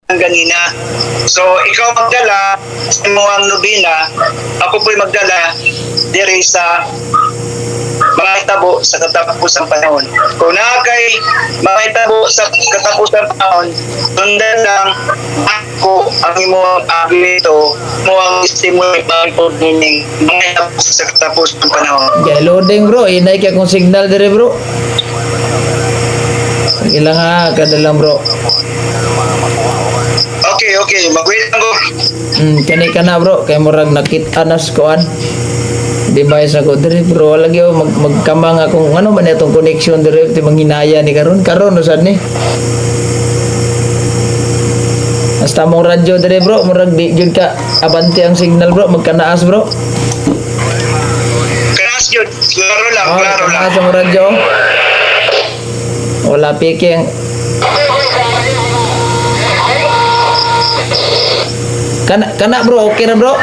Ganina. So, ikaw magdala sa imong nobina, ako po'y magdala diri sa mga itabo sa katapusang panahon. Kung naa kay mga itabo sa katapusang panahon, sundan lang ako ang imong abilito mo ang testimony pag meaning mga itabo sa katapusang panahon. Kay loading, bro, inay kay akong signal dire, bro. Sige lang ha, kada lang, bro. Okay. Mag-wait lang ko. Kani ka na, bro, kay murag nakita na sa kuan. Device ako dire, bro, wala gyud magkamang akong ano man itong connection dire ti manghinaya ni karon karon usad ni. Hasta mong radyo dire, bro, murag di jud ka abante ang signal, bro, magkanaas, bro. Kanaas yun. Klaro lang, Oh, klaro lang. kanaas ang radyo. Wala piki ang Kana kana, bro, okay ra, bro?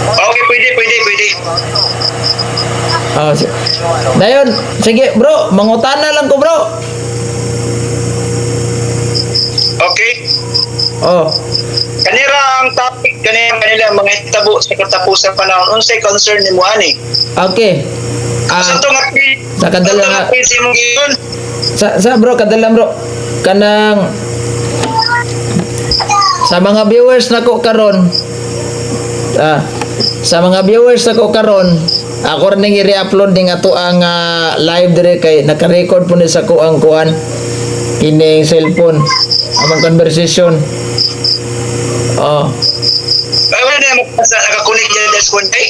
Okay, pwede, pwede, pwede. Oh, dayon, sige, bro, mangutana lang ko, bro. Okay. Oh, Kanira ang topic kanina kanila mga itabo sa katapusang panahon. Unsay concern nimo ani? Okay. Ah, Sa to nga page, sa kadala sa to nga nga- page imong giyon. Sa bro, kadala, bro. Kanang sa mga viewers nako karon. Ah, sa mga viewers nako karon, ako rin ning i-re-upload ning ato ang live dire kay naka-record po ni sa kuang kuan kining cellphone among conversation. Oh, Ay, wala na mo sa nakakunik niya des kun ay.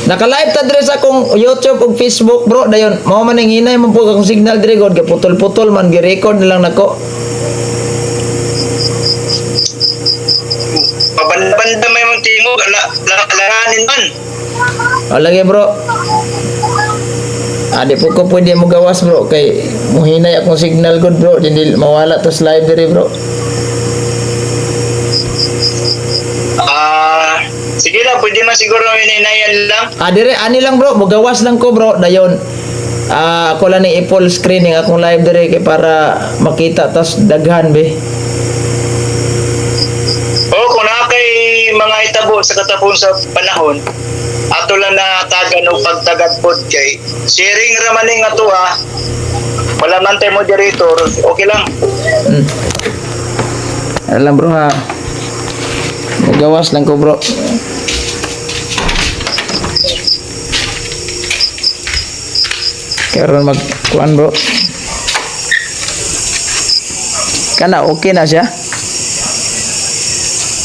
Naka-live ta dire sa akong YouTube ug Facebook, bro. Dayon, mao man ang hinay man po akong signal dire god, gaputol-putol man, gi-record na lang nako. Pabanda-banda may mong tingog ala langanin man. O lagi, bro. Ah, di po ko pwede mo gawas, bro, kay muhinay akong signal god, bro, di mawala tos live dire, bro. Ah, sige lang, pwede man siguro inayan lang. Ah, dire ani lang, bro, mogawas lang ko, bro, dayon. Ah, ako lang ni i-full screen ning akong live dire kay para makita tas daghan be. O kung naa kay mga itabo sa katapon sa panahon, ato lang na tagan og pagtagad pod kay sharing ra man ning ato ah. Wala man tay moderator, okay lang. Alam, bro, ha. Mogawas lang ko, bro. Karon mag kuan, bro. Kana okay na siya?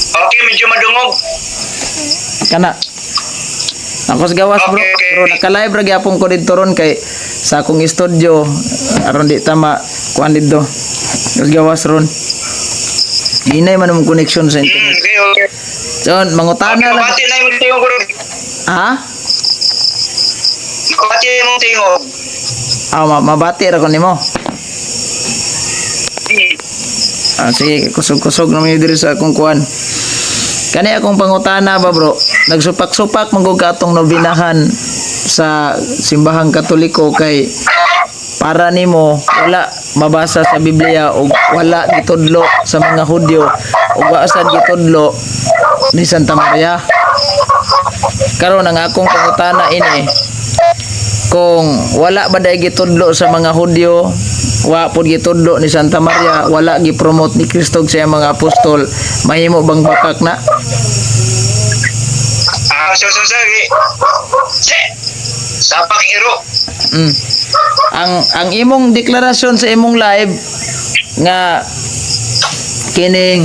Okay, medyo madungog. Kana. Ako sa gawas, bro. Okay. Bro, naka-live ra gyapon ko didto ron kay sa akong studio aron di tama kuan didto. Sa gawas ron. Hinay man ang connection sa internet. Okay. So, mangutana Okay, lang. mabati na imong tingog ron. Ha? Mabati na imong tingog. Ah, mabati ra ko nimo. Ah, sige, kusog-kusog naman yun diri sa akong kuan. Kani akong pangutana ba, bro? Nagsupak-supak man gud ka atong nobinahan sa simbahang Katoliko kay para nimo wala mabasa sa Biblia o wala gitudlo sa mga Hudyo o wa sad gitudlo ni Santa Maria. Karon ang akong pangutana ini, kung wala ba day gitudlo sa mga Hudyo, wa pod gitudlo ni Santa Maria, wala gipromote ni Kristo sa iyang mga apostol, mahimo bang bakak na? Ah, so, sorry. Se! Sapak iro. Ang imong deklarasyon sa imong live nga kining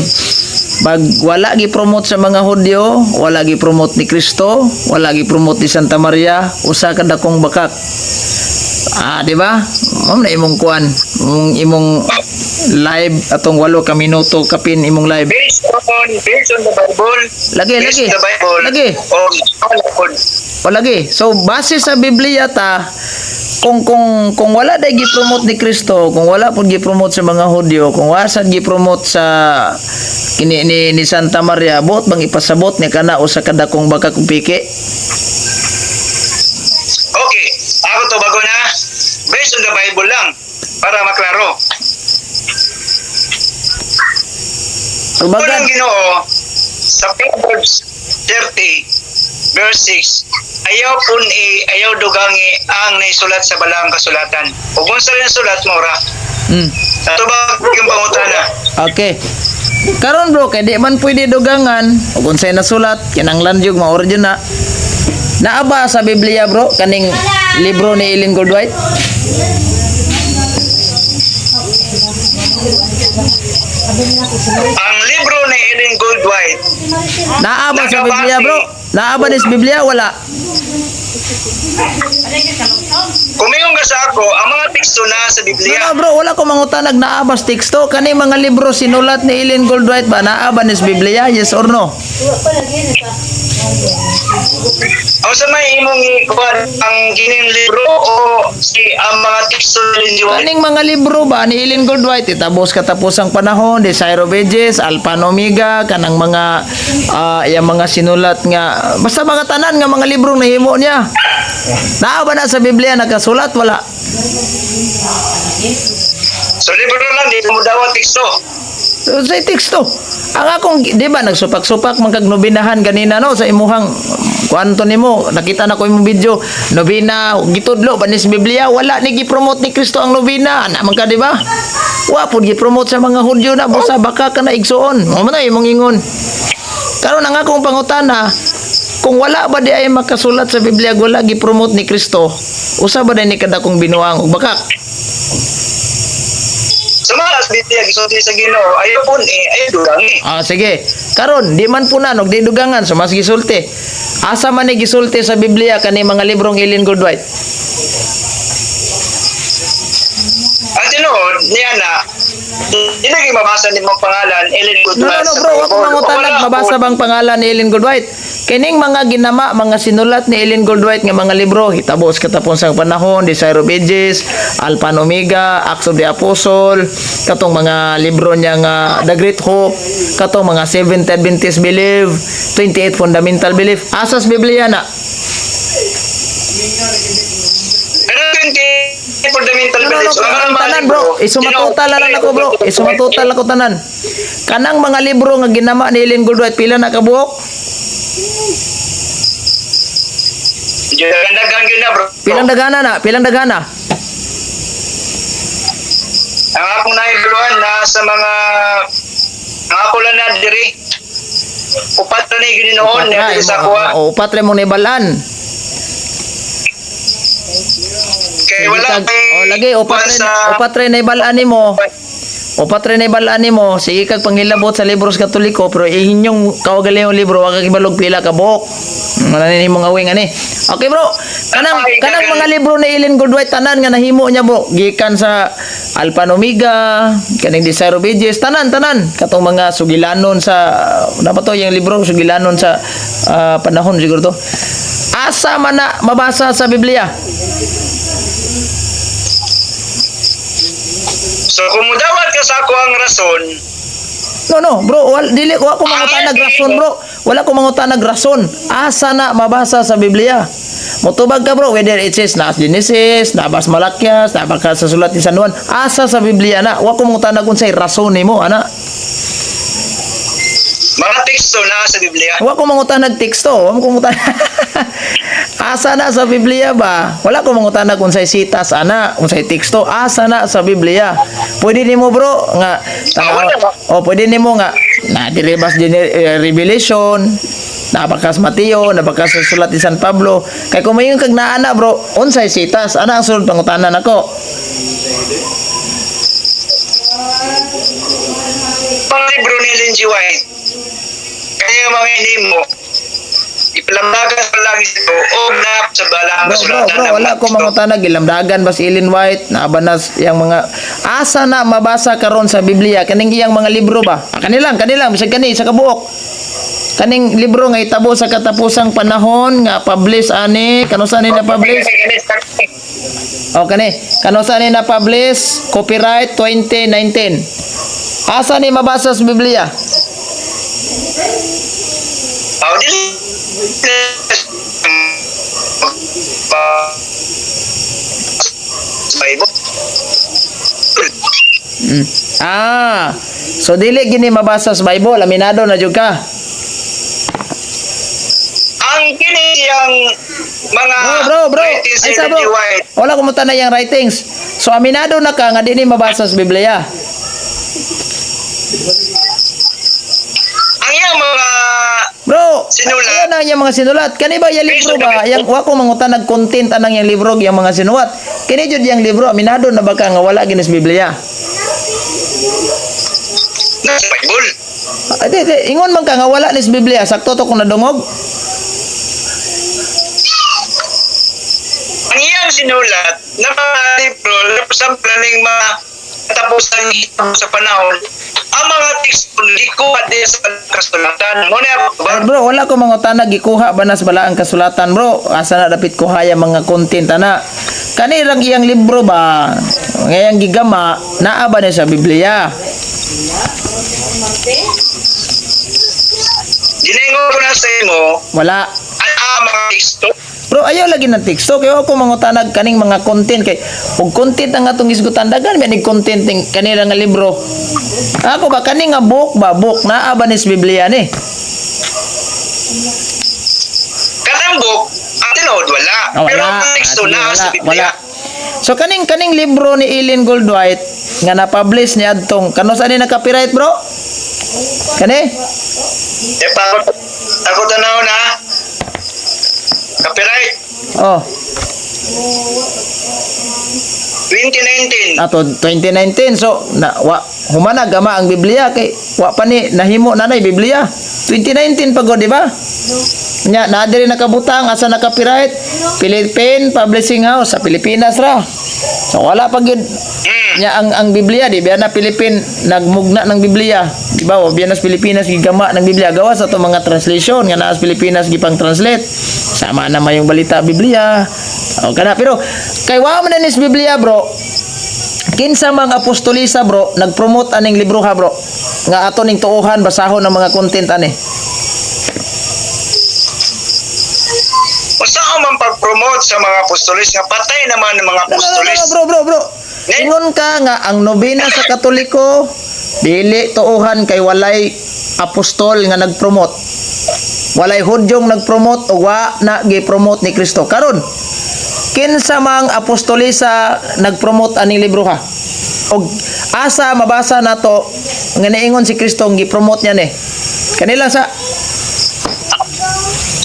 pag wala gi-promote sa mga Hudyo, wala gi-promote ni Kristo, wala gi-promote ni Santa Maria, usa ka dakong bakak. Ah, di ba? Mao na imong kuan, imong live atong 8 ka minuto kapin imong live. Based on the Bible. Lagi, Based lagi. on the Bible. Lagi. O, oh, O lagi. So base sa Biblia ta, kung wala day gi-promote ni Kristo, kung wala pud gi-promote sa mga Hudyo, kung wala sad gi-promote sa kini ni Santa Maria, buot bang ipasabot ni kana usa ka dakong bakak ug piki? Okay. Ako to bago na. Based on the Bible lang. Para maklaro. Tubagan. Unang Ginoo sa Proverbs 30 verse 6, ayaw pun-i, ayaw dugangi ang naisulat sa balaang kasulatan. Ug unsa rin sulat mo ra. Natubag yung pangutana. Okay. Karon bro, kay di man pwede dugangan ug unsay nasulat kinanglan jud mao jud na. Naa ba sa Biblia, bro, kaning libro ni Ellen Goldwhite? Ang libro ni Ellen Goldwhite, Naa ba sa Biblia, bro? Naa ba ni sa Biblia wala? Kumingon ka sa ako, ang mga teksto na sa No, Biblia. no, bro, wala ko mangutanag naa ba sa teksto kani mga libro sinulat ni Ellen Goldwhite ba naa ba ni sa Biblia? Yes or no? Ang sa may imong ikuan ang kining libro o si ang mga teksto ni Ellen G. White? Kaning mga libro ba ni Ellen Goldwhite, itabos katapusang panahon, Desire of Ages, Alpha and Omega, kanang mga yang mga sinulat nga basta mga tanan nga mga librong nahimo niya. Naa ba na sa Biblia nakasulat wala? So libro lang, di mo dawat teksto. So, sa teksto. Ang akong di ba nagsupak-supak man kag nobinahan ganina no sa imuhang kuanto nimo, nakita na ko imong video, nobina gitudlo ba ni sa Biblia wala ni gipromote ni Kristo ang nobina, ana man ka di ba? Wa pud gipromote sa mga Hudyo na busa baka ka na igsuon. Mao man na imong ingon. Karon ang akong pangutana, kung wala ba di ay makasulat sa Biblia wala gipromote ni Kristo, usa ba di ni kadakong binuang ug baka? Sa mga sa Biblia gisulti sa Ginoo, ayaw pun-i, ayaw dugangi. Ah, sige. Karon, di man punan og di dugangan, so mas gisulti. Asa man ni gisulti sa Biblia kani mga librong Ellen Goldwhite? Ang tinuod niya na hindi na mabasa ni mong pangalan Ellen No, Goldwhite. no, no, sa bro, ako Bible. mangutanag Wala mabasa po. bang pangalan ni Ellen Goldwhite? Kining mga ginama, mga sinulat ni Ellen Goldwhite nga mga libro, Hitabos Katapon sa Panahon, Desire of Ages, Alpha and Omega, Acts of the Apostle, katong mga libro niya nga The Great Hope, katong mga Seventh Adventist Belief, 28 Fundamental Belief. Asas Biblia na. Pero 20 fundamental No, no, no, beliefs. Ang ang mga tanan libro, bro, isumatotal na lang ako bro, isumatotal ako tanan. Kanang mga libro nga ginama ni Ellen Goldwhite pila na kabuok? Daghan yun na bro. Pilang dagana na? Pilang dagana? Ang akong naibuluhan na sa mga ang ako lang na diri. Upat na ni ginoon Upat na ra, diri sa imo- kuha. oh, upat ra mong naibalan. Kay wala kay Oh, lagi upat kuwan ra sa upat ra naibalan nimo. Upat ra naibalan nimo. Sige kag panghilabot sa libros Katoliko pero ihinyong kaugalingong libro wa ka kibalog pila ka buok. Wala ni imong awing ani. Okay bro, kanang kanang mga libro ni Ellen Goldwhite tanan nga nahimo niya bro gikan sa Alpha and Omega, kaning Desire of Ages, tanan tanan katong mga sugilanon sa dapat to yung libro sugilanon sa panahon siguro to. Asa man na mabasa sa Biblia? So kung mudawat ka sa ako ang rason, No, no, bro, wal, dili wa ko mangutanag rason, bro. Wala ko mangutanag rason. Asa na mabasa sa Biblia? Motubag ka, bro, whether it says na Genesis, nabas Malakias, nabaka sa sulat ni San Juan, asa sa Biblia na? Wa ko mangutanag unsay rason nimo, ana. Mga teksto na sa Biblia. Wa ko mangutanag teksto, wa ko mangutanag. Asa na sa Biblia ba? Wala ko mangutanag unsay sitas ana, unsay teksto, asa na sa Biblia. Pwede nimo bro nga tanaw, oh pwede nimo nga na dili bas Revelation, nabakas Mateo, nabakas sa sulat ni San Pablo. Kay kung mayon kag naa na bro, unsay sitas? Ana ang sulod pangutana nako. Mga libro ni Ellen G. White, kaya mga inimo, ipalambagan palagi ito o na sa balang Bro, bro, kasulatan bro, ng wala ko teksto. mangutanag ilamdagan bas Ellen White naaba na yang mga asa na mabasa karon sa Biblia kaning iyang mga libro ba? Ah, kanilang kanilang bisag kani sa kabuok. Kaning libro nga itabo sa katapusang panahon nga publish ani kanusa ni na publish? O kani kanusa ni na publish copyright 2019. Asa ni mabasa sa Biblia? Oh, dili ba Bible. Ah, so dili gini mabasa sa Bible, aminado na jud ka. Ang kini yang mga Bro, bro, bro. writings Ay ni sa bro. Ellen G. White, Wala ko na yang writings. So aminado na ka nga dili mabasa sa Biblia. Ang iyang mga Bro, sinulat. Ayan ang iyang mga sinulat. Kani ba yung libro ba? Yang wa ko mangutan nag-content anang yang libro yang mga sinulat. Kini jud yang libro, aminado na ba ka nga wala gini sa Biblia? Nasa Bible. Ah, di, di, ingon man ka nga wala ni sa Biblia, sakto to kung nadungog. Ang iyang sinulat na mga libro sa planing mga katapusan sa panahon, ang mga teksto gikuha din sa kasulatan. Muna ba? Ay, bro, wala ko mangutana gikuha ba na sa balaang kasulatan, bro? Asa na dapit kuha yung mga content ana? Kani rang iyang libro ba? Ngayang gigama, naa ba ni sa Biblia? Ginaingon ko na sa imo, Wala. ang mga teksto. Bro, ayaw lagi ng teksto kay ako mangutanag kaning mga content kay og content ang atong isgutan, dagan man ning content ning kanila nga libro. Ako ba kani nga book ba, book naa ba ni sa Biblia ni? Kanang book, ang tinuod wala. Ah, wala. Pero ang teksto Ah, sige, na wala, sa Biblia. wala. So kaning kaning libro ni Ellen Goldwhite nga na-publish ni adtong kano sa ni na-copyright, bro? Kani? Eh, pa, ako tanaw na. Copyright, Oh, 2019. Ato 2019, so na wa humana gama ang Biblia kay wa pa ni nahimo nanay Biblia. 2019 pa gud, di ba? Nya na diri nakabutang asa na copyright, Philippine Publishing House sa Pilipinas ra. So wala pa gyud nya ang Biblia, di ba na Philippine nagmugna ng Biblia, di ba? Wa biya na sa Pilipinas gigama ng Biblia, gawas sa mga translation nga naa sa Pilipinas gipang translate. Sama na mayong balita Biblia. O kana, pero kay wa man na ni sa Biblia, bro. Kinsa mga apostolisa, bro, nagpromote aning libro ha, bro, nga ato ning tuohan, basahon ng mga content ani? Kung saan man pag-promote sa mga apostolis nga patay naman ng mga No, no, no, apostolis. no, bro, bro, bro. Ingon ka nga ang nobena sa Katoliko dili tuohan kay walay apostol nga nagpromote. Walay Hudyong nagpromote o wa na gi-promote ni Kristo. Karon, kinsa mang apostolisa nagpromote aning libro ha? Og asa mabasa nato nga niingon si Kristo ang gi-promote niya ni? Kanila sa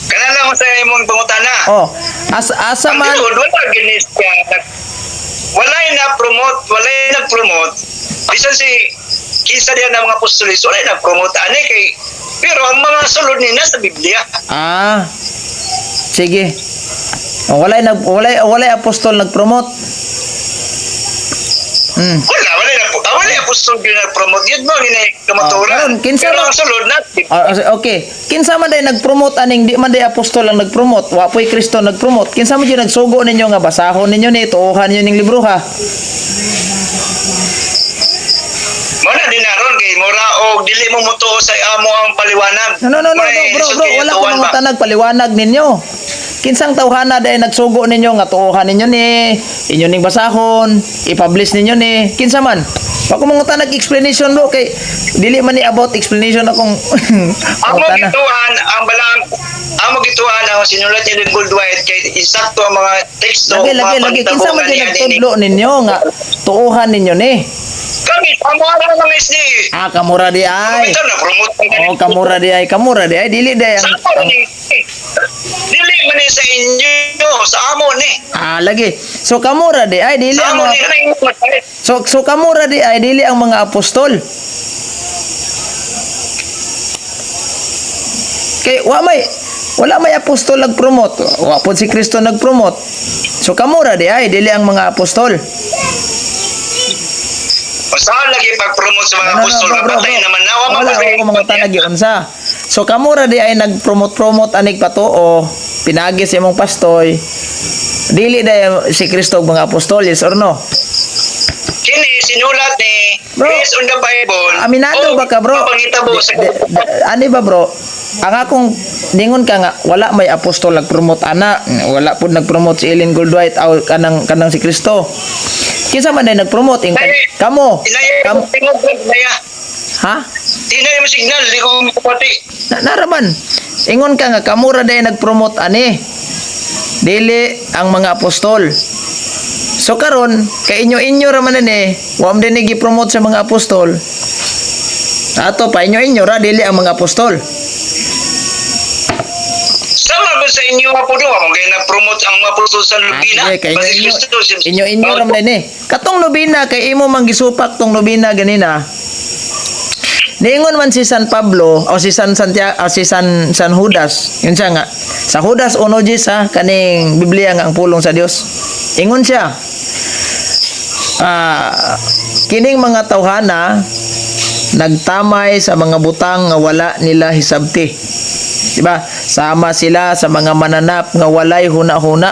Kana lang sa imong pangutana. Oh, asa asa Ang man tinuod, wala ginis ka. Walay na promote, walay nag-promote. Bisan si kinsa diyan ang mga apostolis, walay nag-promote ani kay pero ang mga sulod ni nasa Biblia. Ah. Sige. Oh, walay apostol nagpromote. Wala, walay na walay apostol gyud nag-promote. Yun mo gini kamaturan. Ah, karon, kinsa pero ang sulod na Ah, okay. Kinsa man day nagpromote aning di man day apostol ang nagpromote, wa po'y Kristo nagpromote. Kinsa man jud nagsugo ninyo nga basahon ninyo ni, tuohan ninyo ning libro ha? Mo na din aron kay mura og dili mo mutuo sa amo ang paliwanag. No, no, no, no, Mura, bro, bro, lisod bro, kayo wala ko tuwan mga ba? tanag paliwanag ninyo. Kinsang tawhana day nagsugo ninyo nga tuohan ninyo ni, inyo ning basahon, i-publish ninyo ni, kinsa man? Wa ko mga tanag explanation, bro, kay dili man ni about explanation akong Amo pangutana. gituan ang balang amo gituan ang sinulat ni Ellen Goldwhite kay insakto ang mga teksto Lagi, ug lagi, mga lagi. Kinsa man pagtabo gyud nga niya nagtudlo ninyo nga tuohan ninyo ni? Kami amo ang mga SD. Ah, kamura di ay. Bitaw na promote ang Oh, kamura di ay, kamura di ay. Dili di ay Sa ang, amo ni. Dili man ni sa inyo, sa amo ni. Ah, lagi. So kamura di ay dili Sa ang amo mga ni kanang So kamura di ay dili ang mga apostol. Kay wa may wala may apostol nagpromote. Wa pod si Kristo nagpromote. So kamura di ay dili ang mga apostol. Usahan lagi pag-promote sa mga No, no, no, apostol bro, nga bro, patay bro. naman na wa man Wala ko ako mga tanag unsa. So kamura di ay nagpromote-promote anig patuo, pinagi sa imong pastoy. Dili day si Kristo ug mga apostol, yes or no? Kini sinulat ni Bro, based on the Bible. Aminado o ba ka, bro? Pangitabo sa Ani ba, bro? Ang akong ningon ka nga wala may apostol nagpromote ana, wala pud nagpromote si Ellen Goldwhite aw kanang kanang si Kristo. Kinsa man day nag-promote ing kamo? Inaya, Kam, tingog, inaya. ha? Tinay mo signal, di ko mapati. Na, naraman. Ingon ka nga kamo ra day nag-promote ani. Dili ang mga apostol. So karon kay inyo-inyo ra man ani, wa man din gi-promote sa mga apostol. Ato pa inyo-inyo ra dili ang mga apostol. Sama ba sa inyo po do, mo kay na-promote ang mga apostol sa nobina. Ah, sige, kay Basi inyo, Kristo, inyo-inyo ra man ni. Katong nobina kay imo man gisupak tong nobina ganina. Niingon man si San Pablo o si San Santiago o si San San Judas. Yun siya nga. Sa Judas 1:10 ha, kaning Biblia nga ang pulong sa Dios. Ingon siya. Ah, kining mga tawhana nagtamay sa mga butang nga wala nila hisabti. Di ba? Sama sila sa mga mananap nga walay huna-huna.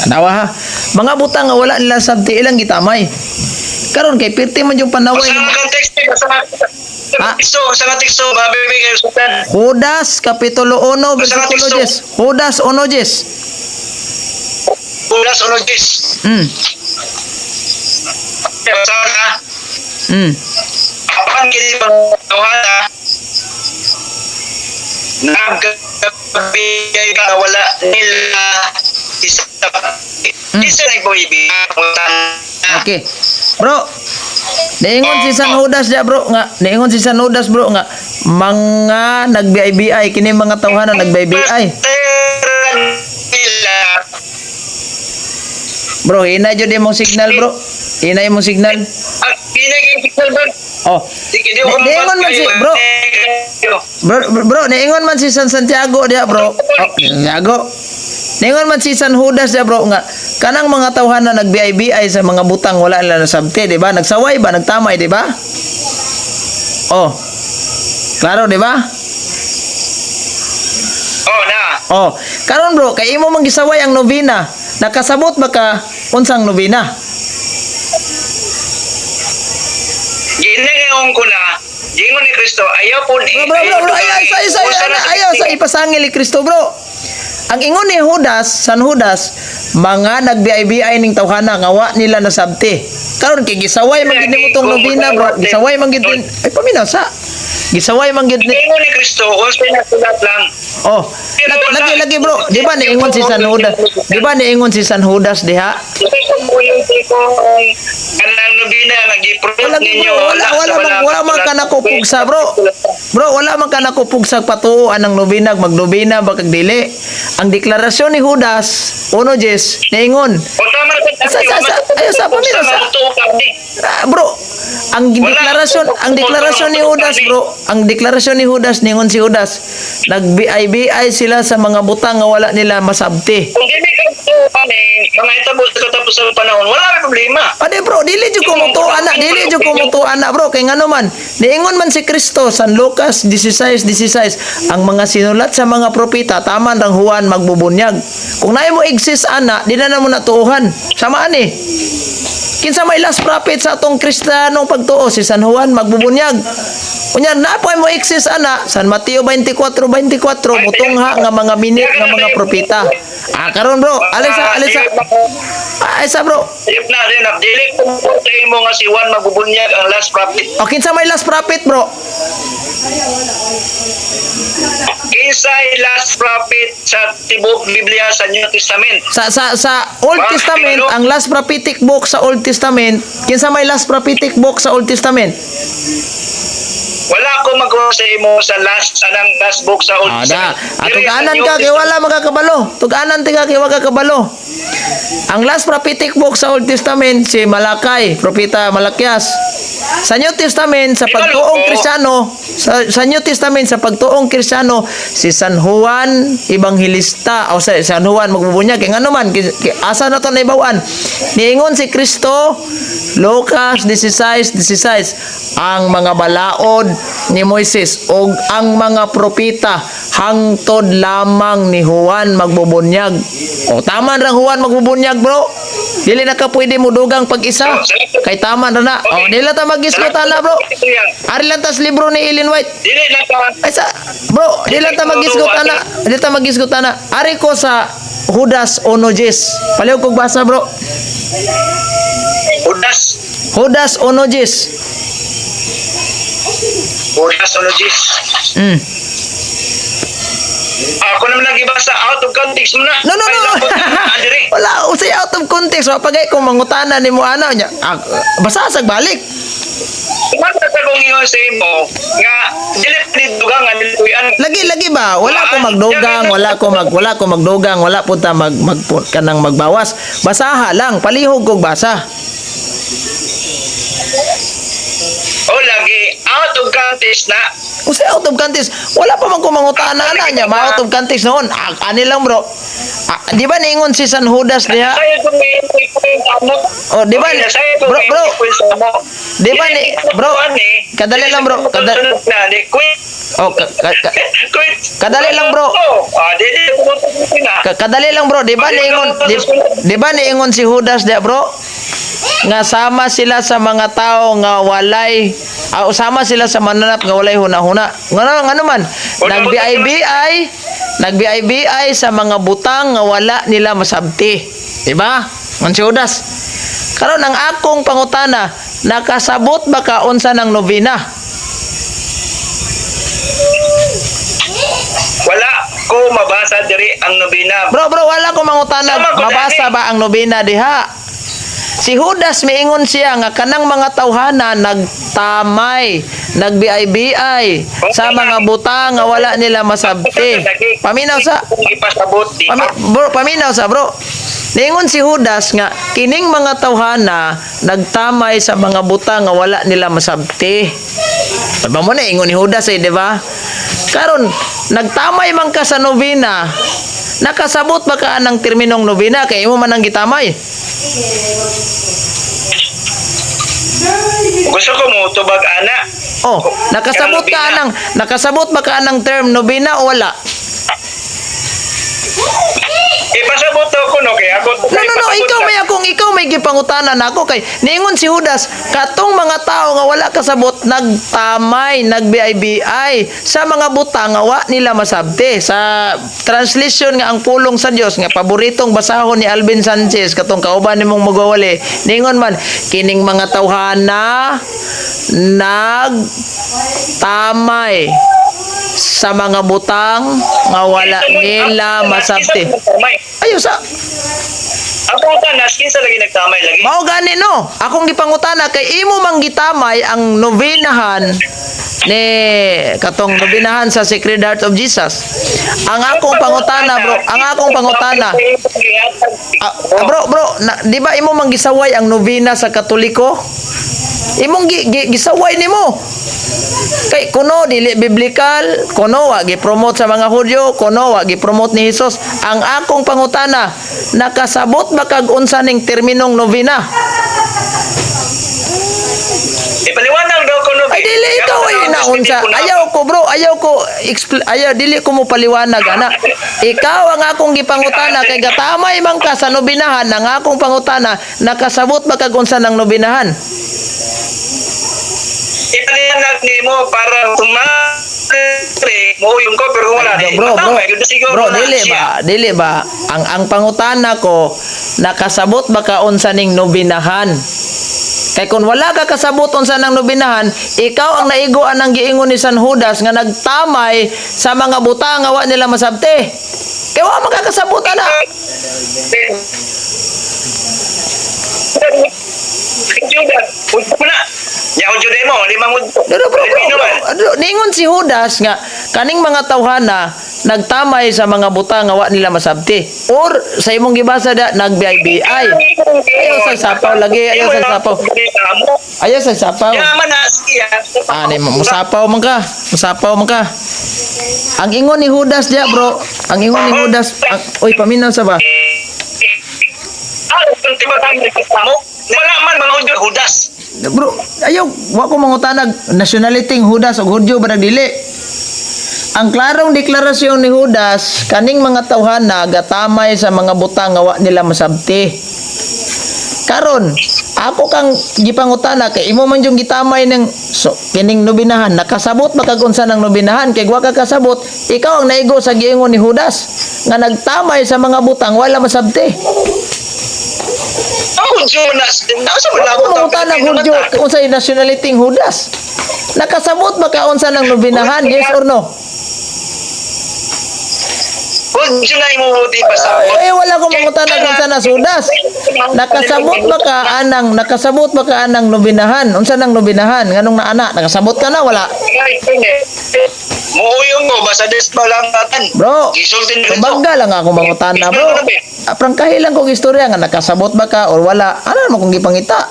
Tanawa ha. Mga butang nga wala nila sabti ilang gitamay. Karon kay pirti man yung panaway Basta ng nga teksto, basta nga Ah. teksto, basta nga teksto, mabibigay kayo sa tan. Judas kapitulo 1 Basta nga bersikulo teksto. 10. Judas 1:10. Ulas o Diyos. Basta nga, apan kini pangtawana, nagkabigay ka wala nila isa. Isa nagbuhibi. Okay. Bro, niingon si San Judas dia, bro, nga niingon si San Judas, bro, nga mga nagbi-BI kini mga tawhana nagbi-BI. Nila Bro, hinay jud imong signal, bro. Hinay imong signal. Ang ginagay ba? Oh. Sige, di ko Niingon man si bro. Bro, bro, bro, niingon man si San Santiago diha, bro. Oh, Santiago. Niingon man si San Judas diha, bro, nga kanang mga tawhana nagbi-BI sa mga butang wala nila nasabti, di ba? Nagsaway ba, nagtamay, di ba? Oh. Klaro, di ba? Oh, na. Oh, karon bro, kay imo man gisaway ang nobina. Nakasabot ba ka unsang nobina? Ginayon ko na. Gingon ni Kristo, ayaw po ni Bro, bro, bro, bro, ayaw, sa, sa, ayaw, ayaw, sa ipasangil ni Kristo, bro. Ang ingon ni Judas, San Judas, mga nagbi-BI ning tawhana nga wa nila nasabti. Karon kay gisaway man gid nimo tong nobina, bro. Gisaway man gid ay paminaw sa. Gisaway man gid ni Gingon ni Kristo, unsay nasulat lang. Oh, lagi lagi, bro. Di ba niingon si San Judas? Di ba niingon si San Judas diha? Ko kanang nobina nga gi-promote Wala, ninyo. bro, wala, wala, man, wala man ka nakupugsa, bro. Bro, wala man ka nakupugsa patuoan ang nobina, magnobina, bakag dili. Ang deklarasyon ni Judas, 1:10, niingon. O tama na Sa, ayaw, sa, pamilya, sa. Ah, bro, ang deklarasyon ni Judas, bro, ang deklarasyon ni Judas, ningon si Judas, nag-BI-BI sila sa mga butang nga wala nila masabti. Kung dili ka kami, mga itabo sa katapos sa panahon, wala may problema. Ade bro, dili jud ko mutuo ana, dili jud ko mutuo ana, bro, kay ngano man, niingon man si Kristo San Lucas 16:16, ang mga sinulat sa mga propeta taman rang Juan magbubunyag. Kung naay mo exist ana, di na namo natuohan. Sama ani. Kinsa may last prophet sa atong Kristiyanong pagtuo si San Juan magbubunyag. Unya na po mo exist ana San Mateo 24:24 mutungha nga mga minit nga mga propeta. Ah, karon bro, alisa alisa. Ah, alisa, bro. Ayop na rin, dili ko mo nga si Juan magbubunyag ang last prophet. O kinsa may last prophet, bro? Kinsay last prophet sa tibok Biblia sa New Testament? Sa Old Bakit, Testament, ano? ang last prophetic book sa Old Testament, kinsa may last prophetic book sa Old Testament? Wala ko magawa sa imo sa last anang last book sa Old Ah, da. Testament. Ah, Dili sa tuganan New ka kay Testament. wala makakabalo. Tuganan ti ka kay wala kakabalo. Ang last prophetic book sa Old Testament si Malakay, propeta Malakias. Sa New Testament sa pagtuong Kristiyano, sa New Testament sa pagtuong Kristiyano si San Juan Evangelista o sa San Juan magbubunyag kay ngano man asa na to naibawan. Niingon si Kristo Lucas 16:16 ang mga balaod ni Moises og ang mga propeta hangtod lamang ni Juan magbubunyag. O tama ra Juan magbubunyag, bro. Dili na ka pwede mo dugang pag-isa. Kay tama ra na. O dili ta magisgot ana, bro. Ari lang tas libro ni Ellen White. Dili na ka Ay sa bro, di lang ta magisgot ana. Di ta magisgot ana. Ari ko sa Judas 1:10. Palihog kog basa, bro. Judas. Judas 1:10. Judas 1:10. Ako naman nagibasa out of context mo na. No, no, Ay, no. labot na, Andre. Wala, usay out of context. Wa pagay kung mangutana nimo ana nya. Ah, basa sag balik. Kumanta sa kong ingon sa imo nga dili pa ni dugang nga dili kuyan. Lagi lagi ba? Wala ko magdugang, wala ko magdugang, wala po ta mag, mag kanang magbawas. Basaha lang, palihog kog basa. O lagi out of context na. Usay out of context, wala pa man ko mangutana ana nya, ma out of context noon. Ah, ani lang, bro. Ah, di ba niingon si San Judas diha? Sayo kung may kwento mo. Oh, di ba? Okay, sayo kung Bro, may bro. kwento mo. Di ba ni bro? Kadali lang, bro. Na, di kwento. Oh, ka, ka, ka- Kwento. Kadali lang, bro. Ah, di di na. Kadali lang, bro, di ba niingon si Judas diha, bro? Nga sama sila sa mga tao nga walay sama sila sa mananap nga walay huna-huna. Ngano ngano man nag-BIBI sa mga butang nga wala nila masabti. Di ba? Ngon si Judas. Karon ang akong pangutana, nakasabot ba ka unsa ng nobena? Wala ko mabasa diri ang nobina. Bro, bro, wala ko mangutana. Tama ko, Mabasa Danny. ba ang nobena diha? Si Judas miingon siya nga kanang mga tawhana nagtamay, nagbi-bi sa mga butang nga wala nila masabti. Paminaw sa Kung ipasabot di. Bro, paminaw sa bro. Niingon si Judas nga kining mga tawhana nagtamay sa mga butang nga wala nila masabti. Diba mo na ingon ni Judas eh, di ba? Karon nagtamay man ka sa nobena, nakasabot ba ka ng terminong nobena kay imo man ang gitamay? Gusto ko mo tubag ana. Oh, nakasabot ba ka anang term nobena o wala? Ipasabot ako no kay ako. No, no, no, ikaw may gipangutanan nako kay niingon si Judas katong mga tao nga wala kasabot nagtamay, nagbi-bi sa mga butang nga wa nila masabti. Sa translation nga ang pulong sa Dios nga paboritong basahon ni Alvin Sanchez katong kauban nimong magwawali, niingon man kining mga tawhana nagtamay sa mga butang nga wala nila masabti. Ayo sa Ang pangutana, kinsa lagi nagtamay lagi? Mao gani no. Akong gipangutana kay imo mang gitamay ang novenahan ni katong novenahan sa Sacred Heart of Jesus. Ang akong pangutana, bro, ang akong pangutana. Ah, ah, bro, bro, na, di ba imo mang gisaway ang novena sa Katoliko? Imong gisaway nimo. Kay kuno dili biblical, kuno wa gi-promote sa mga Hudyo, kuno wa gi-promote ni Jesus. Ang akong pangutana, nakasabot ba kag unsa ning terminong novena? Ipaliwanag daw ko no. Ay dili ikaw ay naunsa. Ayaw ko, bro, ayaw ko ayaw dili ko mo paliwanag ana. Ikaw ang akong gipangutana kay gatamay man ka sa nobinahan, ang akong pangutana, nakasabot ba kag unsa ng nobinahan? Ipaliwanag nimo para tumari mo yung ko pero kung wala Bro, di. bro, bro, Matamay, yun siguro bro, na dili siya. ba, dili ba, ang pangutana ko, nakasabot ba ka unsa ning nobinahan? Kay kung wala ka kasabot unsa nang nobinahan, ikaw ang naiguan ang giingon ni San Judas nga nagtamay sa mga butang nga wa nila masabti. Kay wa makakasabot ana. Judas, udto na. Ya udto mo, limang udto. Pero bro, bro, Pilipino bro, man. bro, ningon si Judas nga kaning mga tawhana nagtamay sa mga butang nga wa nila masabti. Or sa imong gibasa da nagbi-bi. Ayaw sa sapaw lagi, ayaw sa sapaw. Ayaw sa sapaw. Yaman na siya. Ani mo musapaw man ka. Musapaw man ka. Ang ingon ni Judas diya, bro. Ang ingon ni Judas, oy paminaw sa ba? Ah, kung tiba tayo mo. Wala man mga udto Judas. Bro, ayaw wa ko mangutanag nationality ng Judas og Hudyo ba dili. Ang klarong deklarasyon ni Judas kaning mga tawhana gatamay sa mga butang nga wa nila masabti. Karon, ako kang gipangutana kay imo man yung gitamay ng so kining nobinahan, nakasabot ba kag unsa ng nobinahan? Kay wa ka kasabot, ikaw ang naigo sa giingon ni Judas nga nagtamay sa mga butang wala masabti. Oh, Hudyo na. Nasa wala Wala ko ko mangutanag Hudyo unsay nationality ng Judas. Nakasabot ba ka unsa nang nobinahan? Yes or no? Hudyo na imubuti pa sa Ay, wala ko mangutanag unsa na Judas. Nakasabot ba ka anang nobinahan? Unsa nang nobinahan? Nganong naana? Nakasabot ka na wala? Muuyong mo, basta des pa lang katan. Bro, Gisultin ko. Tubaga lang ako mangutana, bro. Prangkahi lang kong istorya nga nakasabot ba ka or wala. Ano naman kung gipangita?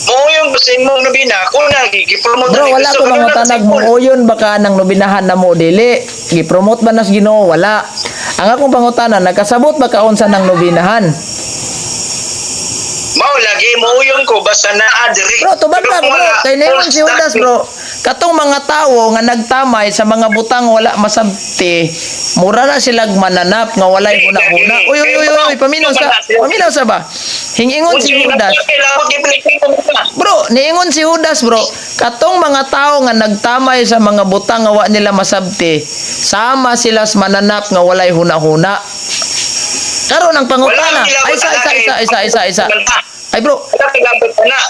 Muuyong ko sa imong nobina, kung nag-promote Bro, wala ko mangutanag muuyon ba ka nang nobinahan na mo dili. Gipromote ba nas Ginoo? Wala. Ang akong pangutana, nakasabot ba ka unsa nang nobinahan? Mao lagi muuyong ko basta naa diri. Bro, tubag Pero na kung bro. wala, Kay ningon si Judas, bro. Katong mga tawo nga nagtamay sa mga butang wala masabti, mura na silag mananap nga walay huna-huna. Uy, uy, uy, uy, paminaw sa, paminaw sa ba? Hingingon si Judas. Bro, niingon si Judas, bro. Katong mga tao nga nagtamay sa mga butang nga wa nila masabti, sama sila sa mananap nga walay huna-huna. Karon ang pangutana. Ay, isa, isa, isa, isa, isa, isa. Ay, bro.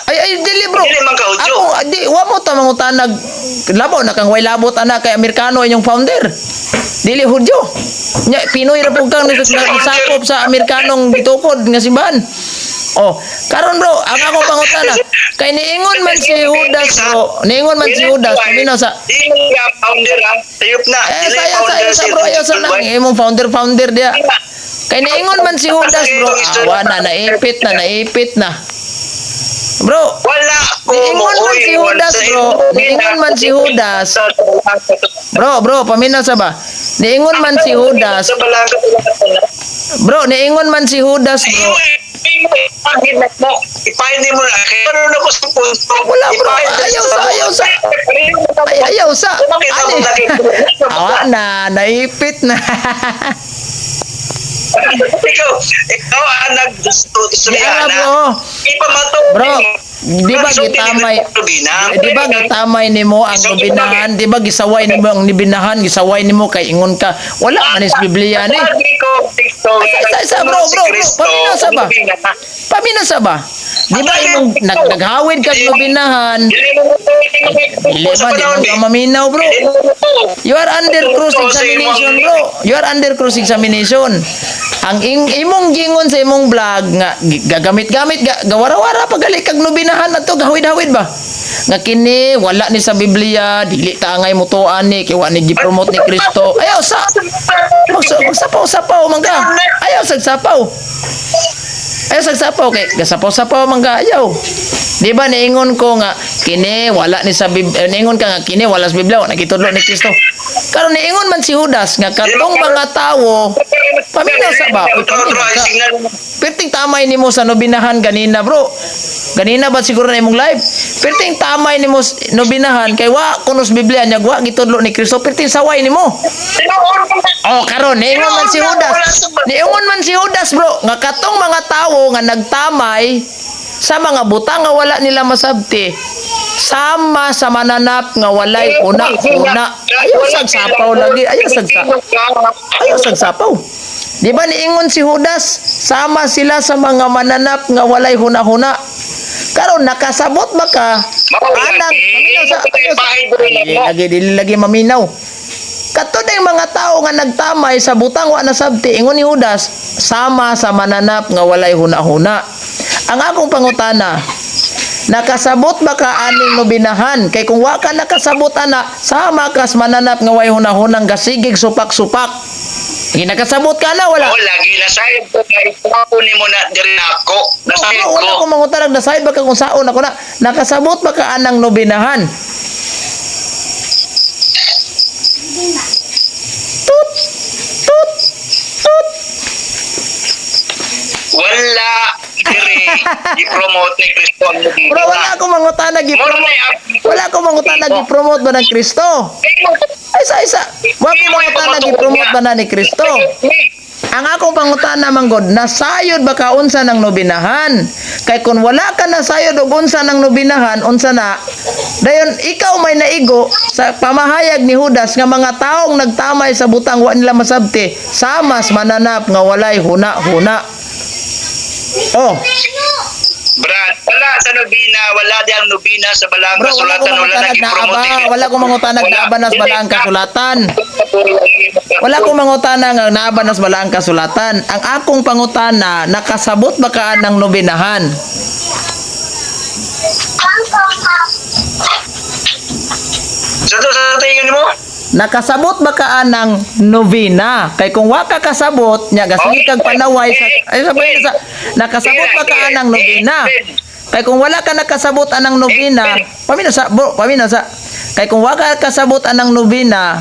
Ay, ay, dili, bro. Dili man ka Hudyo. Ako, di, wa mo ta mangutanag. Labaw na kang way labot ana kay Amerikano inyong founder. Dili Hudyo. Nya Pinoy ra pud kang nisakop sa Amerikanong gitukod nga simbahan. Oh, karon bro, ang akong pangutana, kay niingon man si Judas bro, niingon man si Judas, paminaw sa Dili ka founder ha. Sayop na. eh, Dili saya founder saya sa si bro, ayaw sa nang imong founder founder dia. Kay niingon man si Judas bro, awa na naipit na naipit na. Bro, Wala ko Niingon man si Judas, bro. Niingon man si Judas. Bro, bro, paminaw sa ba? Niingon man si Judas. Bro, niingon man si Judas, bro. Ipahin mo na. Pero na ko sa punto. Wala, bro. Ayaw sa, ayaw sa. Ay, ayaw sa. Makita mo Ani. lagi. Awa na, naipit na. Ikaw ang nag-istorya Di na. bro. Ipamato. Bro, di ba gitamay? Di ba gitamay nimo ang nobinahan? Di ba gisaway nimo ang nibinahan? Gisaway nimo kay ingon ka. Wala man is Biblia ni. Isa, isa, isa, bro, bro, bro. Paminaw sa ba? Paminaw sa ba? Di ba imong naghawid kag nobinahan? Dili ba di man ka maminaw, bro? You are under cross examination, bro. You are under cross examination. Ang imong gingon sa imong vlog nga gagamit-gamit gawara-wara pagali kag nobinahan adto gahawid-hawid ba? Nga kini wala ni sa Biblia, dili ta angay mutuan ni kay wa ni gipromote ni Kristo. Ayaw sa magsapaw-sapaw man ka. Ayaw sagsapaw. Ayaw sagsapaw kay gasapaw-sapaw man ka ayaw. Di ba niingon ko nga kini wala ni sa niingon ka nga kini wala sa Biblia, wala gitudlo ni Kristo. Karon niingon man si Judas nga katong mga tawo paminaw sa ba? Uy, paminaw sa. Perting tamay nimo sa nobinahan ganina, bro. Ganina ba siguro na imong live? Perting tamay nimo nobinahan kay wa kuno sa Biblia nya wa gitudlo ni Kristo. Perting saway nimo. Oh, karon niingon man si Judas. Niingon man si Judas, bro, nga katong mga tawo nga nagtamay sa mga butang nga wala nila masabti, sama sa mananap nga walay una-una. Ayaw sagsapaw lagi, ayaw sagsapaw. Ayaw sagsapaw. Di ba niingon si Judas, sama sila sa mga mananap nga walay huna-huna. Karon nakasabot ba ka? Anang, paminaw sa, ayaw sa, dili lagi, dili lagi maminaw. Kato na yung mga tao nga nagtamay sa butang wa nasabti, ingon ni Judas, sama sa mananap nga walay huna-huna. Ang akong pangutana, nakasabot ba ka aning nobinahan? Kay kung wa ka nakasabot ana, sama kas mananap nga way hunahunang gasigig supak-supak. Hindi nakasabot ka na wala. Oh, lagi nasayod ko na ikaw ni mo na diri ako. Nasayod Bro, wala ko. ko mangutanag nasayod ba ka kung saon ako na nakasabot ba ka anang nobinahan? Tut tut tut. Wala diri i-promote ni Kristo ang nobina. Bro, wala ako mangutanag Mura i-promote. na yung- Wala ko mangutanag i-promote ba ng Kristo? Ay, isa, isa. Wala ko mangutanag i-promote ba na ni Kristo? Ang akong pangutana man god, nasayod ba ka unsa ng nobinahan? Kay kung wala ka nasayod og unsa ng nobinahan, unsa na, dayon ikaw may naigo sa pamahayag ni Judas nga mga taong nagtamay sa butang wa nila masabti, samas mananap nga walay huna-huna. Oh, Brad, wala sa nobina, wala di ang nobina sa balaang bro, wala ko kasulatan, wala mangutanag nang na aba, i-promote. wala ko mangutanag na aba nas balaang kasulatan. Wala ko mangutana nga naaba nas balaang kasulatan. Ang akong pangutana, nakasabot ba ka ng nobinahan? Sa tingin mo? Nakasabot ba ka ng novena? Kay kung wa ka kasabot, nya gasige kag panaway sa ay sa, sa nakasabot ba ka ng novena? Kay kung wala ka nakasabot anang novena, pamina sa bro, pamina sa. Kay kung wa ka kasabot anang novena,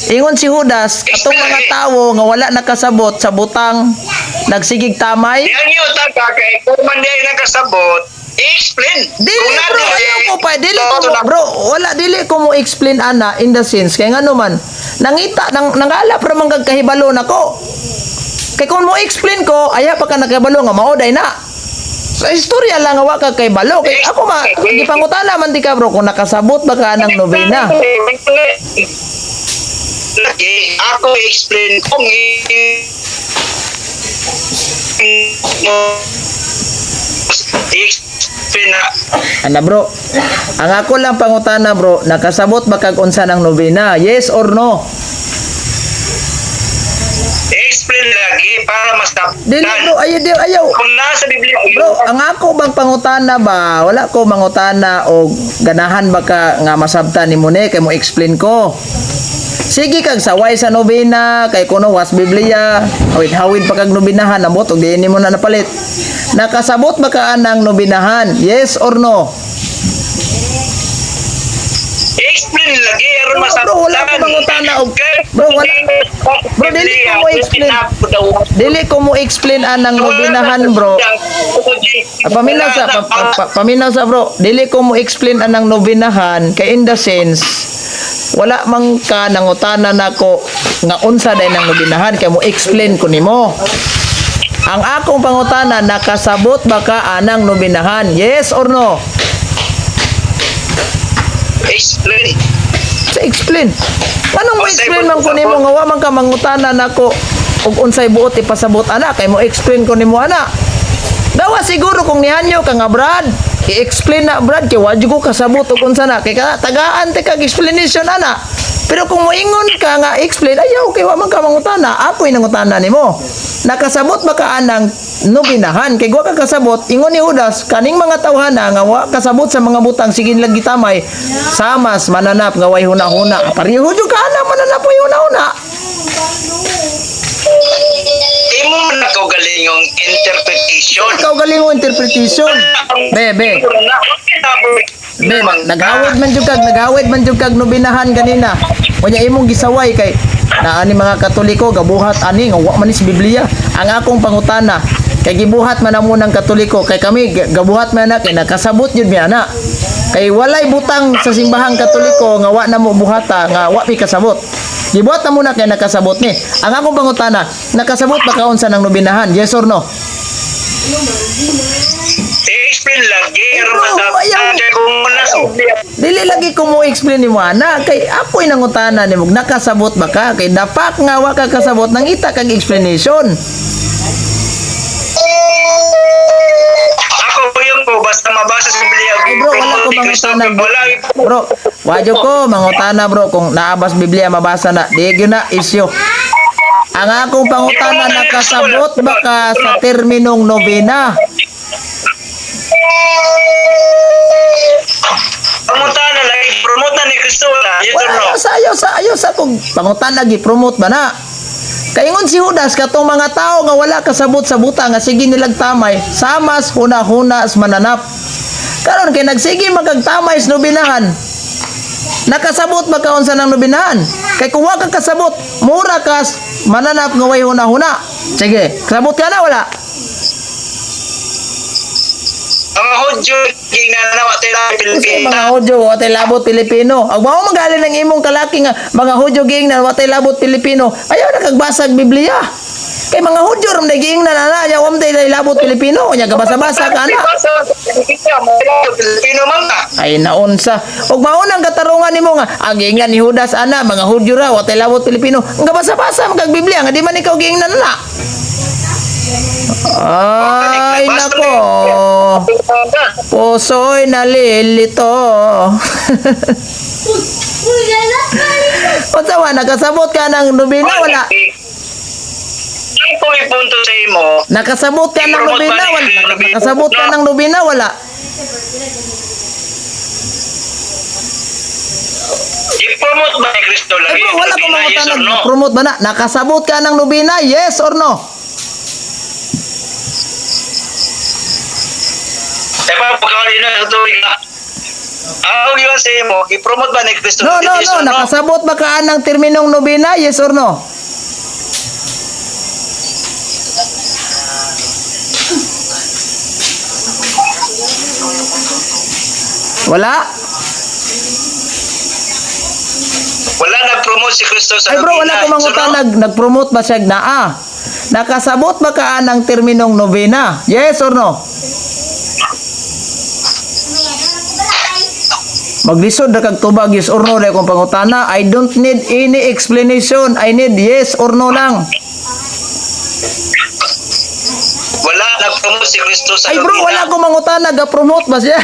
ingon si Judas, atong mga tawo nga wala nakasabot sa butang nagsigig tamay. Di ang iyo taga kay kung man di ay nakasabot, i-explain. Dili Kung bro, nadi- ayaw ko pa. Dili ko mo, bro, wala dili ko mo explain ana in the sense kay ngano man nangita nang nangala pra man kag kahibalo nako. Kay kung mo explain ko, aya pa ka nakahibalo nga mao day na. Sa istorya lang nga wa ka kahibalo kay ako ma gipangutana man di ka bro kung nakasabot ba ka ng nobena. Lagi, ako i-explain kung i-explain na. Ana bro, ang ako lang pangutana bro, nakasabot ba kag unsa ng nobena? Yes or no? I-explain lagi para masabtan. Dili bro, ayaw di ayaw. Kung nasa Biblia, Bro, ang ako bang pangutana ba? Wala ko mangutana o ganahan ba ka nga masabtan ni mo ni kay mo explain ko. Sige kag saway sa nobena kay kuno was Biblia, hawid-hawid pa kag nobinahan ambot og diin nimo na napalit. Nakasabot ba ka anang nobinahan? Yes or no? I-explain lagi aron Bro, masabtan. bro, wala ko mangutana og bro, wala. Bro, dili ko mo explain. Dili ko mo explain anang nobinahan, bro. Ah, paminaw sa paminaw sa bro. Dili ko mo explain anang nobinahan kay in the sense wala man ka nangutana nako nga unsa day nang nobinahan kay mo explain ko nimo. Ang akong pangutana, nakasabot ba ka anang nobinahan? Yes or no? Explain. Sa explain. Anong mo explain man ko nimo nga wa man ka mangutana nako og unsay buot ipasabot ana kay mo explain ko nimo ana. Dawa siguro kung nihanyo ka nga Brad, i-explain na Brad kay wa jud ko kasabot og unsa na kay ka, tagaan te kag explanation ana. Pero kung moingon ka nga explain ayaw kay wa man ka mangutana, ako'y nangutana nimo. Nakasabot ba ka anang nobinahan kay wa ka kasabot ingon ni Judas kaning mga tawhana nga wa kasabot sa mga butang sige lang gitamay samas mananap nga way huna-huna pareho jud ka ana mananap way huna-huna. Imo man ako galing yung interpretation. Ikaw galing mo interpretation, be be. Be, naghawid man jud kag nobinahan ganina. Unya imong gisaway kay naa ni mga Katoliko gabuhat ani nga wa man ni sa Biblia. Ang akong pangutana kay gibuhat man amo ng Katoliko kay kami gabuhat man na kay nakasabot jud mi ana. Kay walay butang sa simbahang Katoliko nga wa na mo buhata nga wa mi kasabot. Gibuhat na muna kay nakasabot ni. Ang akong pangutana, nakasabot ba kaon sa nang nobinahan? Yes or no? I-explain lagi aron Bro, masabtan. ayaw. Kay kung nasa Biblia, Dili lagi ko mo explain nimo ana kay ako'y nangutana nimo nakasabot ba ka kay dapat nga wa ka kasabot nangita kag explanation. Ako yung ko basta mabasa sa Biblia. Ay bro, wala ko ni Kristo, mangutana bro. Wala. Bro, wadyo ko mangutana bro kung naabas Biblia mabasa na. Di gyud na isyo. Ang akong pangutana nakasabot ba ka sa terminong novena? Pangutana lagi promote na ni Kristo wala. Yes or Wala, no? ayaw sa kung pangutana gi-promote ba na. Kaingon si Judas katong mga tao nga wala kasabot sa buta nga sige nilag tamay, samas huna-huna as mananap. Karon kay nagsige magagtamay sa nobinahan. Nakasabot ba kaon sa nang nobinahan? Kay kung wa ka kasabot, mura kas mananap nga way huna-huna. Sige, kasabot ka na wala? Ang Hudyo ginanawa tayo Kasi Pilipina. mga Hudyo, watay labot Pilipino. Ag mao magaling ng imong kalaki nga mga Hudyo giingnan watay labot Pilipino. Ayaw na kagbasag Biblia. Kay mga Hudyo ram na giingnan ana, ayaw am day labot Pilipino, nya gabasa-basa ka ana. Pilipino man ka. Ay naunsa. Ug mao nang katarungan nimo nga ang giingnan ni Judas ana mga Hudyo ra watay labot Pilipino. Ang gabasa-basa man kag Biblia nga di man ikaw giingnan ana. Ay, nako. Puso'y nalilito. Unsa wa, nakasabot ka ng nobina, wala? Ang ko ipunto sa imo, Nakasabot ka ng nobina, wala? Nakasabot ka ng nobina, wala? I-promote ba ni Kristo Ay lagi? bro, wala pa Nobina, mga yes or tanag. no? Promote ba na? Nakasabot ka ng nobina, yes or no? Eh, pa, pagkakali na sa tuwing na. Ang yun sa imo, i-promote ba ni Kristo No, lagi, no, yes no. or no? Nakasabot ba ka ng terminong nobina, yes or no? Wala? Wala nag-promote si Kristo sa Ay bro, wala nobina, ko yes or no? mangutan, nag-promote ba siya naa? Nakasabot ba ka ng terminong nobena? Yes or no? Maglisod na kag tubag, yes or no dahil kung pangutana. I don't need any explanation. I need yes or no lang. Wala nag-promote si Kristo sa Ay bro, nobina. wala ko mangutana, ga-promote ba siya?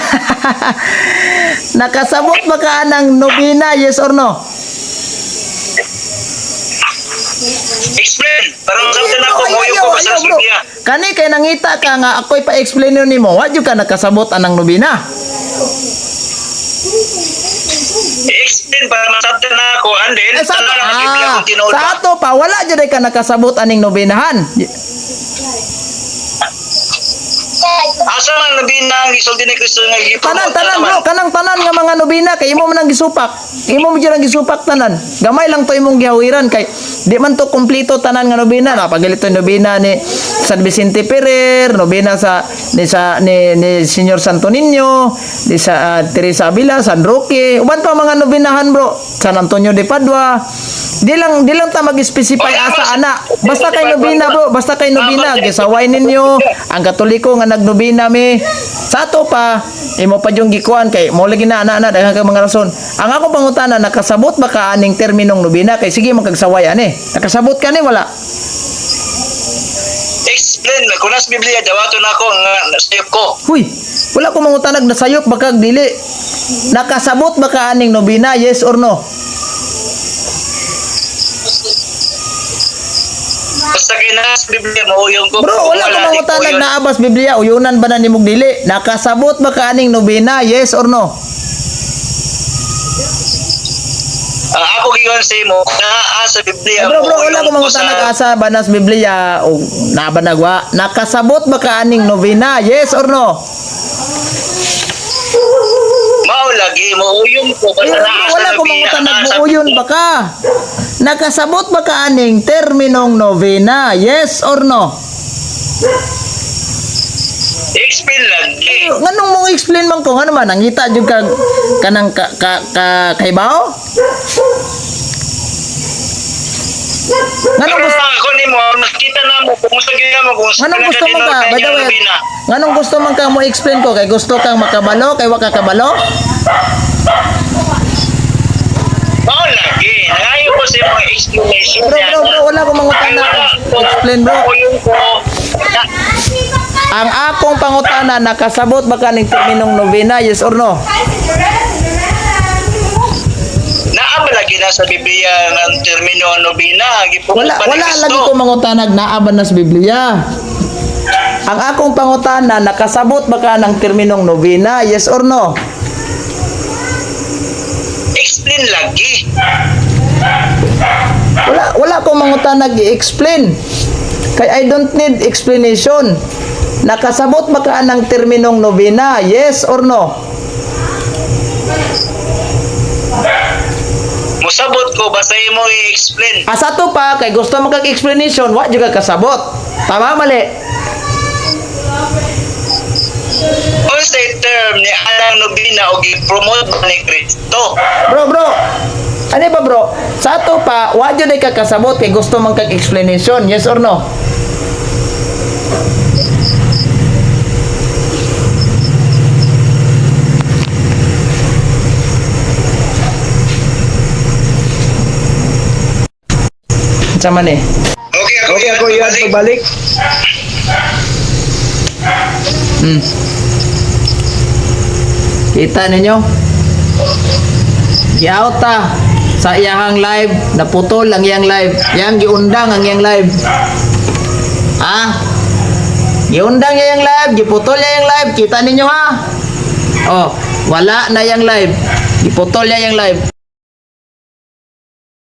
Nakasabot ba ka ng nobena? Yes or no? Explain. Parang Ay, sabtan bro, ako, ayaw, moyo ayaw, ko basta ayaw, sa bro. Biblia. Kani kay nangita ka nga ako'y pa-explain nimo. Wa jud ka nakasabot anang nobena. I-explain para masabtan na ako. And then, Eh, sa ato, tanan ang Biblia ah, kung tinuod sa ba. ato pa, wala jud ay ka nakasabot aning nobenahan. Asa man nobina ang gisulti ni Kristo nga Tanan, i-promote tanan naman? bro, kanang tanan nga mga nobina kay imo man ang gisupak. Imo man jud ang gisupak tanan. Gamay lang to imong gihawiran kay di man to kompleto tanan nga nobina. Napagilito yung nobina ni San Vicente Ferrer, nobina sa ni Señor Santo Niño, ni sa Teresa Avila, San Roque, uban pa mga nobinahan bro. San Antonio de Padua. Di lang ta mag-specify asa ana. Basta kay nobina bro, basta kay nobina gisaway ninyo ang Katoliko nga nagnobina mi. Sa ato pa imo pa yung gikuan kay mo lagi na ana ana daghan kag mga rason. Ang ako pangutana, nakasabot ba ka aning terminong nobina kay sige magkagsaway ani. Nakasabot ka ni wala? Explain. Kung nasa Biblia, dawaton ako nga nasayop ko. Huy, wala ko mangutanag nasayop ba kag dili. Nakasabot ba ka aning nobina, yes or no? Basta kay nasa Biblia, mauyong ko. Bro, wala ko di mangutanag ko yun. naabas Biblia, uyunan ba na nimog dili? Nakasabot ba ka aning nobina, yes or no? Ang ako gigon sa imo, naa sa Biblia. Bro, bro, wala ko mauyong ko sa- mangutanag asa banas Biblia o nabanagwa. Nakasabot ba ka aning nobina, yes or no? Mao lagi, mauyong ko. Ay, Basta bro, naa sa wala ko nobina, mangutanag naa sa muuyon ba ka? Nakasabot ba ka aning terminong novena, yes or no? Explain lagi. Nganong mong explain man ko, ngano man nangita jud kag kanang ka, ka, ka kaybaw? Nganong Pero gusto ako nimo, nakita na mo kung sa gina mo kung sa Nganong gusto man ka, by the way, nobina. nganong gusto man ka mo explain ko kay gusto kang makabalo kay wa ka kabalo? Mao lagi. Nangayo ko sa imong explanation. Bro, bro, bro, wala ko mangutana. Explain, bro. Mauyong ko. Ang akong pangutana, nakasabot ba ka ning terminong novena, yes or no? Naa ba lagi na sa Biblia ang termino ang nobina? Gipromote Wala ba ni wala Kristo? lagi ko mangutanag naa ba na sa Biblia. Ang akong pangutana, nakasabot ba ka ng terminong novena, yes or no? Explain lagi. Wala wala ko mangutanag i-explain. Kay I don't need explanation. Nakasabot ba ka ng terminong novena, yes or no? Musabot ko basta imo i-explain. Asa to pa kay gusto mo kag explanation, wa jud ka kasabot. Tama mali? Unsay term ni anang nobina o gi-promote ba ni Kristo? Bro, bro. Ano ba bro? Sa ato pa, wa jud ay kakasabot kay gusto man kag explanation, yes or no? Unsa man eh? Okay, ako Okay, ako yan, pagbalik. Kita ninyo? Gi-out ta sa iyahang live, naputol ang iyang live. Yang giundang ang iyang live. Ah? Giundang niya yung live, giputol niya yung live. Kita ninyo, ha? Oh, wala na yung live. Giputol niya yung live.